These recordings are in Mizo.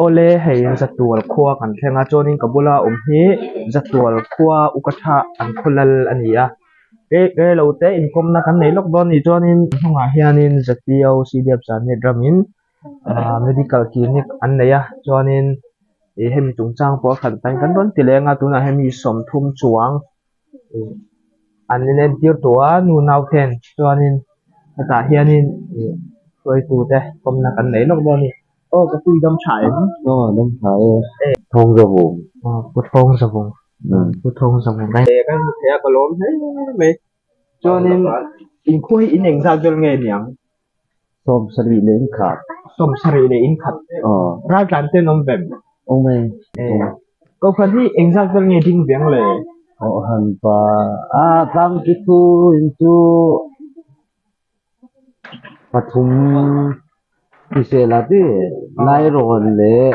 Awle hei Zatual khua kan thleng a chuanin ka bula awm hi Zatual khua uka tha an khaw lal a ni a rei lo te inkawmna kan nei lawk dawn a nih chuanin a hnungah hianin Zatio C_D_F Zanet ramin ahh medical clinic an nei a chuanin ih hemi chungchang pawh a khat pahin kan rawn ti leng a tunah hian mi sawmthum chuang ih an inentir tawh a nu nau ten chuanin hetah hianin ih hruaitu te kawmna kan nei lawk dawn a ni. Aw ka pui dam tha em? Aw dam tha e. Thawng zavung. Aw pu thawng zavung. Pu thawng zavung. E kan hmu thei a ka lawm hle mai. Chuanin inkhua hi in engzat vel nge niang? Sawmsarih leh inkhat. Sawmsarih leh inkhat. Aw. Raltlan ten awm vem? Awm e. E. Kohhran hi engzat vel nge ding veng le? Kohhran pa a tlangpi thu in chu Pathum hrisel ah te Lairawn leh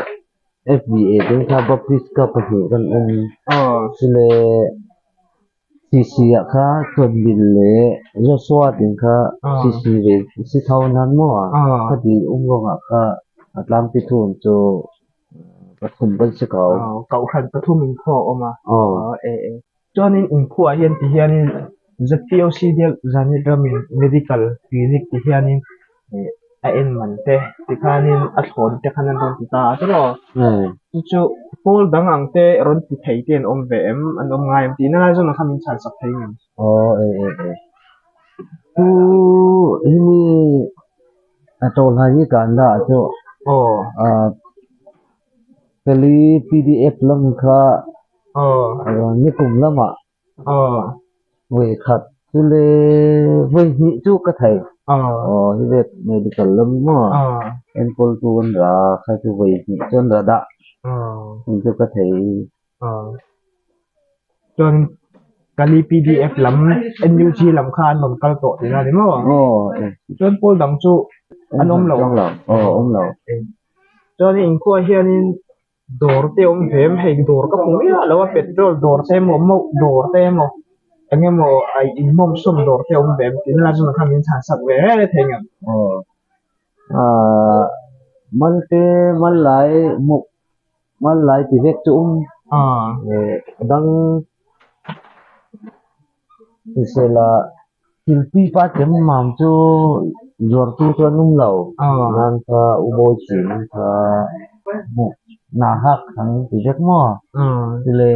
F_B_A te kha Baptist kha pahnih kan awm chule C_C ah kha Chawnbil leh Joshua tih kha C_C ve si tho nan maw khati awm ruangah kha a tlangpi thung chu pathum kan si ko. Kohhran pathum inkhawm a awm a. Chuanin inkhuaah hian ti hianin ZPOC deuh Zanit ramin medical clinic ti hianin ih a en man te tikhanin a thlawn te khan an rawn ti ta a tiraw? Chu chu pawl dang ang te rawn ti thei te an awm ve em? An awm ngai em tih na lai zawnah khan min chhan sak thei ngem? Aw e e e. Chu hemi a tawlhai hi kan dah chu Aw. Kali PDF lam kha nikum lamah vawi khat chu le vawi hnih chu ka thei. Aw hi vet medical lam maw enkawl tu an ra kha chu vawi hnih chu an ra dah heng chu ka thei. Chuan Kali PDF lam NUG lam kha an rawn kal tawh tihna a ni maw? Chuan pawl dang chu an awm lo. Aw awm lo. Chuan inkhua hianin dawr te awm ve em hei dawr ka hmu miah lo a petrol dawr te emaw mauh dawr te emaw eng emaw a inhmawm sawm dawr te awm ve em tih na zawng khan min chhan sak ve reng reng thei ngam. Aw ah mal te mal lai muk mal lai ti vek chu awm dang hrisel ah Thilpi pa chem mam chu zuartu chu an awm lo. Nan kha u bawi chin kha hmuh na hak ang ti vek maw? Chule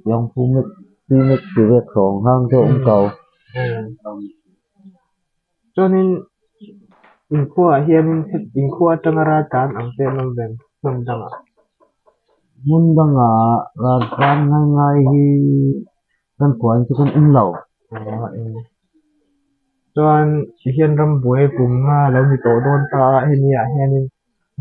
piang phu mek pi mek ti vek hrawng hang chu a awm ko. Chuanin inkhuaah hianin inkhua atanga raltlan ang te an awm ve hmun dangah. Hmun dangah raltlan ngai ngai hi Kan khuain chu kan awm lo. Chuan tihian rambuai kum nga lo ni tawh dawn ta a, hemi ah hianin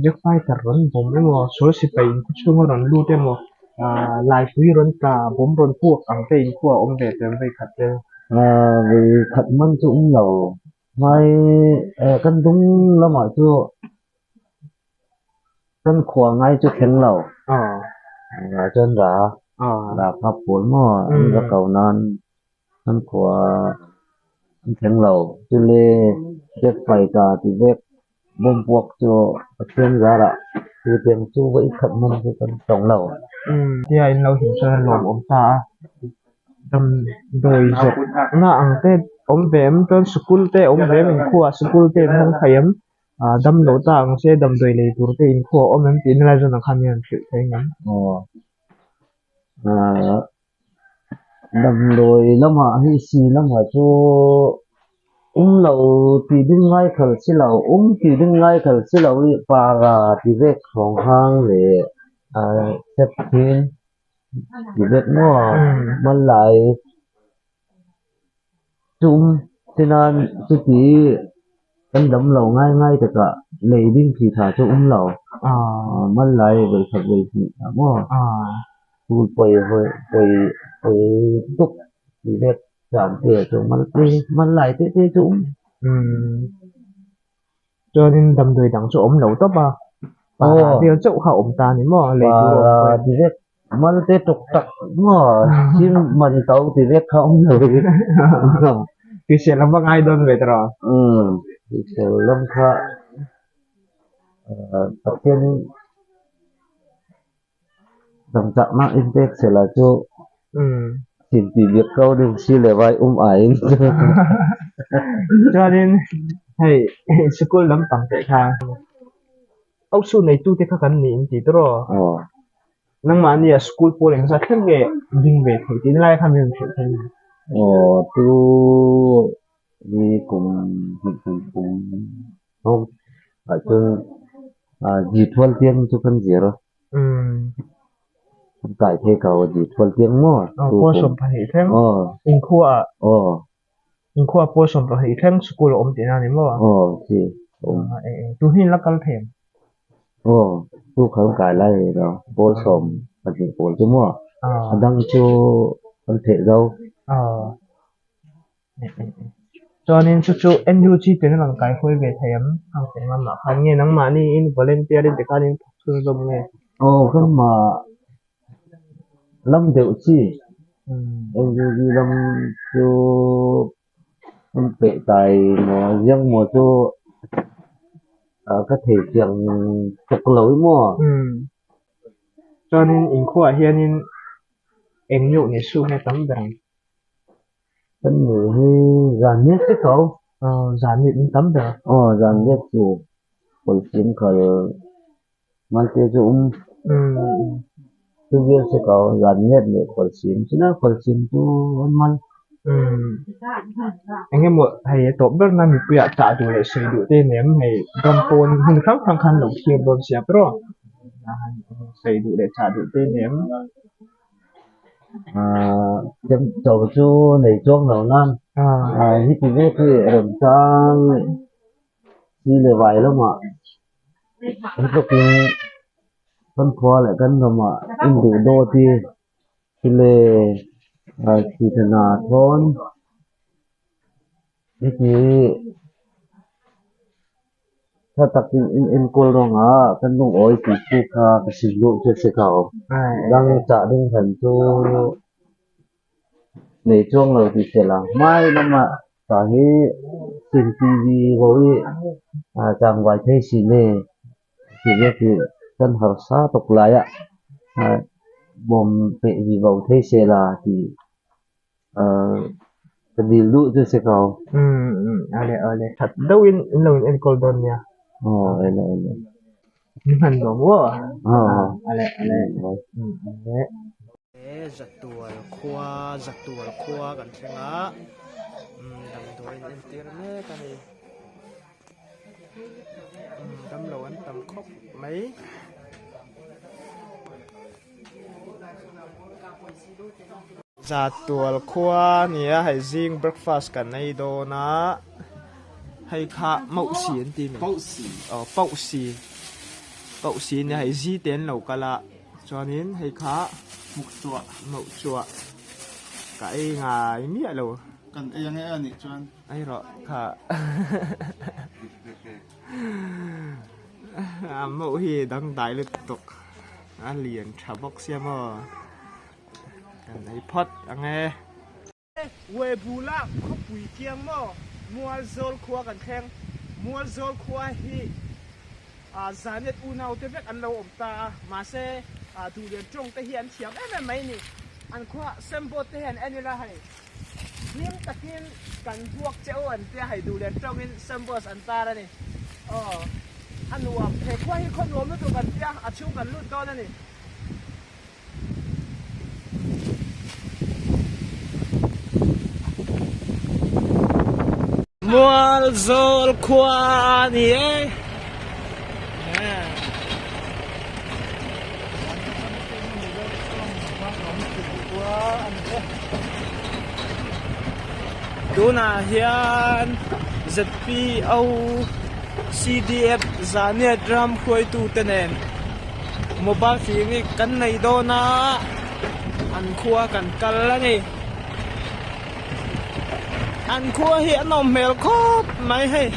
Jack fighter rawn bawm emaw, sual sipai inkhaw chhunga rawn lut emaw, ah laipui rawn tla bawm rawn puak ang te inkhua a awm ve tel vei khat tel. Ah vei khat man chu awm lo. Hmai kan dung lamah chu Kan khua ngai chu thleng lo. Ah chuan ra ra kap pawl maw an ra ko nan kan khua an thleng lo. Chule jet fighter ti vek bomb puak chu Pathian zarah tu tiang chu va i khat hman chu kan tawng lo. Tia in lo him chuan a lawmawm ta a. Damdawi zawrhna ang te awm ve em chuan sikul te awm ve em inkhua sikul te in hawng thei em? Ah damlo ta ang che damdawi lei tur te inkhua a awm em tih na lai zawnah khan hian hrilh thei ang. Aw ah damdawi lamah hei si lamah chu awm lo tih ding ngai khal si lo awm tih ding ngai khal si lo hi para ti vek hrawng hang leh ah step thin ti vek maw hmanlai Chung tinan chuti kan dam lo ngai ngai takah lei ding thih tha chu awm lo. Mal lai vawi khat vawi hnih ah maw phul pawi vawi pawi pawi tuk tih vek dan te ah chuan mal te mal lai te te chu awm. Chuanin damdawi dang chu awm lo tawp a, para vel chauh kha awm ta a ni maw? Lei tur a awm ti vek, mal te tuk tak maw sim man to ti vek kha awm lo hi. Hrisel lam va ngai dawn ve tawh. Umm hrisel lam kha Pathian. Damchaknak in pek sehla cu thinpi biak ko ding si le vai um ai in. Chuanin hei sikul lampang te kha Ausu neitu te kha kan ni in ti tiraw? Nangmah nih a school pawl engzat thleng nge ding ve thei ti lai kha min hrilh thei ma? Aw tu hi kum hnih kum kum thum ahcun G12 tiang cu kan zir. Kan kai thei ko G12 tiang maw? Pawl 12 thleng. Inkhua ah. Inkhua ah pawl 12 thleng school a um ti na ni maw? Aw si. Tu hin la kal thei. Aw tu khal kai lai lo pawl 12 pawl cu maw? A dang cu kan theih lo. Chuanin chu chu NUG ten an kai hawi ve thei em? Hang teng lamah khan nge nangmahni in volunteer in tikhan in thawk chhunzawm nge? Aw kanmah lam deuh chi. NUG lam chu an pehtlai maw ziang maw chu ka thei chiang tuk lo i maw? Chuanin inkhuaah hianin eng nuh ni su nge tam ber ang? Kan nih hi zan nget si ko. Zan nget in tam ber. Aw zan nget cu kawlcin khal malte cu um. Cu vial si ko zan nget le kawlcin. Sinain kawlcin cu an mal. Engemaw hei a tawp ber na mipui ah tah duh leh sawi duh te nem hei ram pawn hmun hrang hrang khan lo thlir dawn sia tiraw. Sawi duh leh chah duh te nem. Chemto chu nei chuang lo nan hiti vek hi remchang si le vai lamah an tlawkin kan khua leh kan ramah induh dawt hi si le thihna thawn hiti Tha takin in enkawl ruangah kan lungawi ti tu kha ka sim duh cu a si ko. Dang cah ding hlan cu nei cuang lo ti sehla. Hmai lam ah ta hi Chin TV vo i tlangval thei si le ti ve ti kan harsa tuk lai ah bawm peh vi vo thei sehla ti Ka dil duh cu si ko. Ale ale. That deuh in in lo in enkawl dawn nia. Aw ele ele. Ni hman nuam u. Ale ale. Ale. Zatual khua Zatual khua kan thleng a damdawi in entir mek a ni. Damlo an tam khawp mai. Zatual khua a ni a hei zing breakfast kan ei dawn a hei kha mauhsi an ti mai aw pauhsi pauhsi a nia hei zi te an lo kal a chuanin hei kha mukchhuah ka ei ngai miah lo kan ei ang e a nih chuan ei rawh kha a mauh hi dangdai lutuk a lian tha bawk sia maw. Kan ei phawt ang e. Webulah khawpui kiang maw Mualzawl khua kan thleng. Mualzawl khua hi Zanet unau te vek an lo awm ta a, mahse Duhlian tawng te hi an thiam em em mai a ni. An khua Sembawt te hi an en ila hei hlim takin kan buak che u an tia hei Duhlian tawngin Sembawt an tar a ni. Aw a nuam, he khua hi khaw nuam lutuk an tia a chhung kan lut dawn a ni. Mualzawl khua a ni e. Tunah hian ZPO CDF Zaniat ram hruaitute nen Mobile clinic kan nei dawn a, an khua kan kal a ni. An khua hi a nawm hmel khawp mai hei,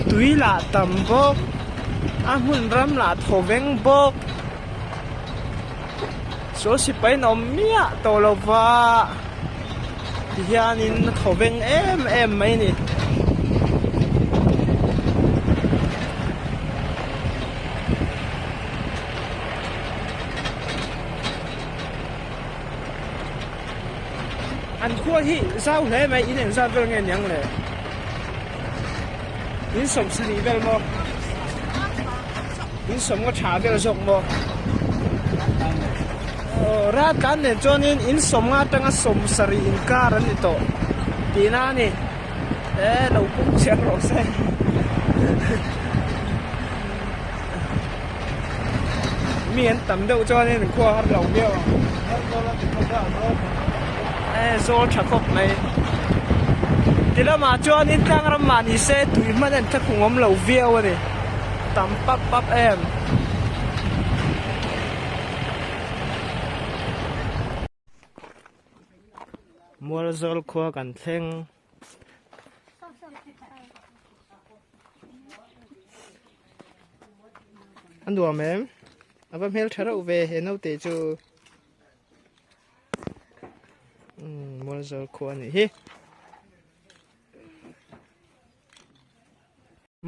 tui lah tam bawk, a hmun ram lah thaw veng bawk, saw sipai an awm miah tawh lo va, tihianin a thaw veng em em mai a ni. An khua hi zau hle mai in engzat vel nge niang le? In 70 vel maw? In 50 tha vel zawk maw? Aw ral tlan nen chuanin in 50 atanga 70 inkar an ni tawh tihna a ni. E lo pung chiang rawh se. Mi an tam deuh chuanin an khua har lo viau ang. E zawl tha khawp mai. Ti lamah chuanin tlang ram mah ni se tui hman a inthlakhung awm lo viau a ni. Tam pap pap em. Mualzawl khua kan thleng. A nuam em? A va hmel tha reuh ve he naute chu. Umm Mualzawl khua a nih hi.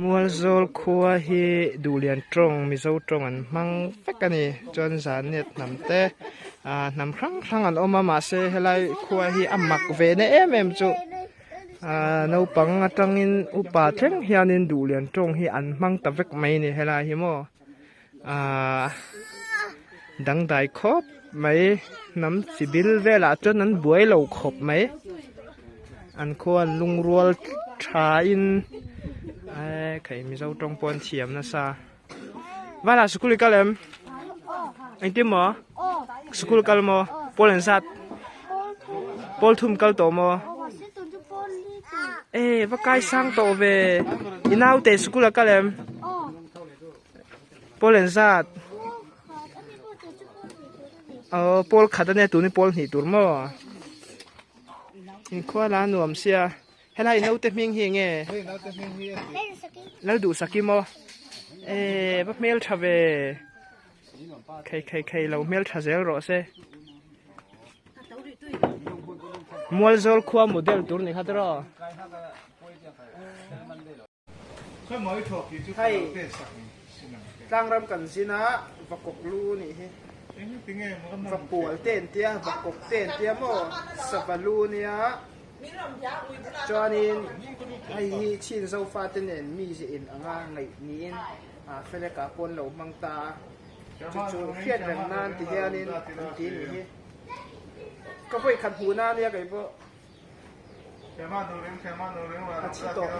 Mualzawl khua hi Duhlian tawng Mizo tawng an hmang vek a ni. Chuan Zaniat hnam te ah hnam hrang hrang an awm a mahse helai khua hi a mak ve na em em chu ah naupang atangin upa thleng hianin Duhlian tawng hi an hmang ta vek mai a ni helai hi maw ah dangdai khawp mai hnam chi bil velah chuan an buai lo khawp mai an khuan lungrual tha in eh khai mizo tawng pawh an thiam nasa vanah sikul i kal em engtin maw sikul kal maw pawl an zat pawl thum kal tawh maw eh va kai sang tawh ve i naute sikul a kal em. Pawl en zat aw pawl khat ania tuni pawl hnih tur maw inkhua la nuam sia helai naute hming hi enge Lalduhsaki maw eh va hmel tha ve khei khei khei lo hmel tha zel rawh se Mualzawl khua model tur ni kha tiraw. Hei tlangram kan zin a vakawk lu a nih hi vapual te an tia vakawk te an tia maw sava lu a nia chuanin hei hi chhin zofa te nen mi ze in anga ngaih niin feleka pawn lo hmang ta a chu chu hriat reng nan ti hianin an ti a nih hi ka vawikhat hmuh na ania keipawh. A thi tawh.